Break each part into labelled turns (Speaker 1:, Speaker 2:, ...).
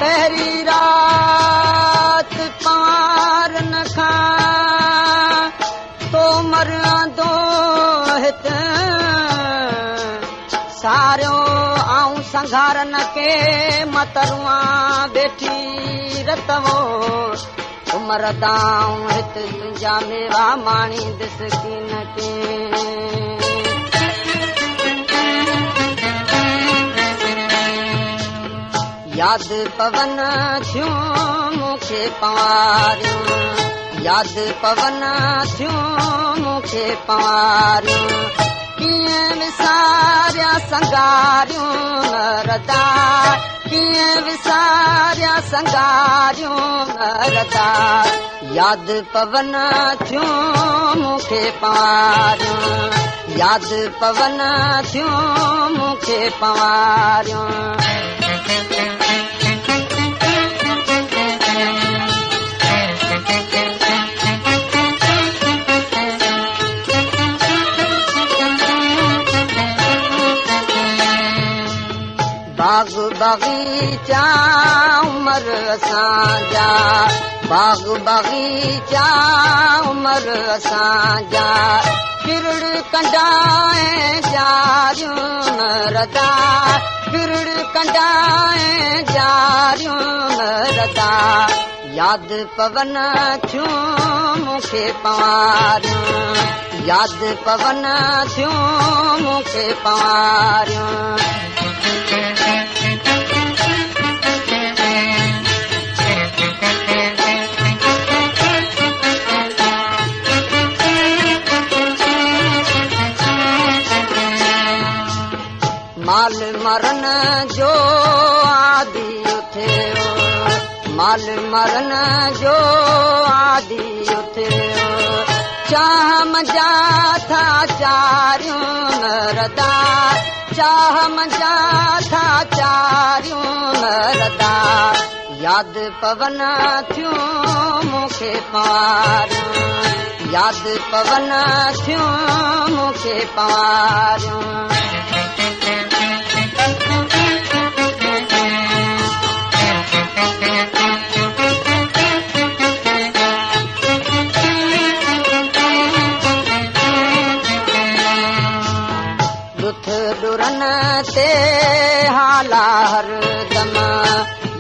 Speaker 1: पहिरीं राति पंवारनि खां तो मरंदो हिते सारियो आऊं संघारनि खे मतरुआ वेठी रतवो उमर दाऊं हिते तुंहिंजा मेवा माणींदुसि कीन के। यादि पवन थियूं मूंखे पंवारियूं, यादि पवन थियूं मूंखे पंवारियूं, कीअं विसारियां संगारियूं मरदा, कीअं विसारियां संगारियूं मरदा। यादि पवन थियूं मूंखे पंवारियूं, यादि पवन थियूं मूंखे पंवारियूं। बाग़ बगीचा उमर असांजा, बाग़ बगीचा उमर असांजा, किरड़ कंडा ऐं जारियूं मरदा, किरड़ कंडा ऐं जारियूं मरदा। यादि पवन थियूं मूंखे पंवारियूं, यादि पवन थियूं मूंखे पंवारियूं। माल मरण जो आदि उठियो, माल मरण जो आदि उठियो, चाह मंजा था चारियूं मरदा, चाह मंजा था चारियूं मरदा। यादि पवन थियूं मूंखे पंवारियूं, यादि पवन थियूं मूंखे पंवारियूं। ॾुथ ॾुरन ते हाला हरदम,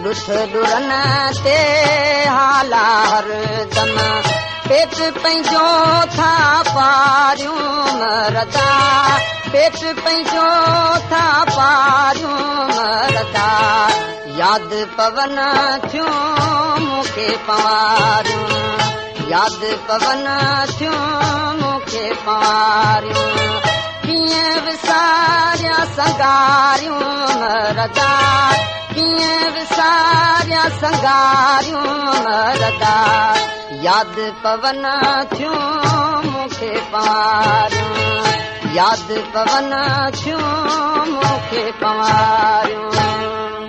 Speaker 1: ॾुथ ॾुरन ते हाला हरदम, पेट पंहिंजो था पारियूं मरदा, पेट पंहिंजो था पारियूं मरदा। यादि पवन थियूं मूंखे पंवारियूं, यादि पवन थियूं मूंखे पंवारियूं, कीअं विसारियां संगारियूं मरदा, कीअं विसारियां संगारियूं मरदा। यादि पवन थियूं मूंखे पंवारियूं, यादि पवन थियूं मूंखे पंवारियूं।